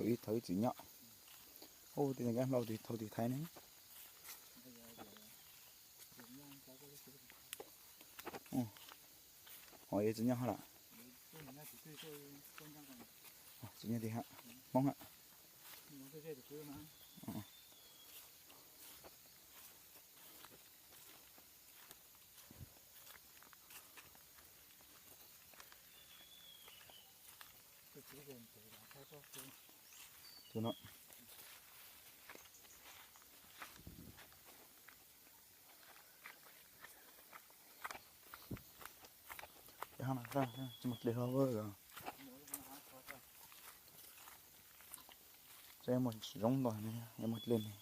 Ib thaum ib txwm nyob. Ub, tej no kab hlau twg thau twg thaiv ne. Ho yog tsis nyob hab lawm. Tsis nyob tiag hab. Hmoob hab. Tus no. Tsis muaj dlej hlo. Tsis muaj zoov nto, tsis muaj dlej ne.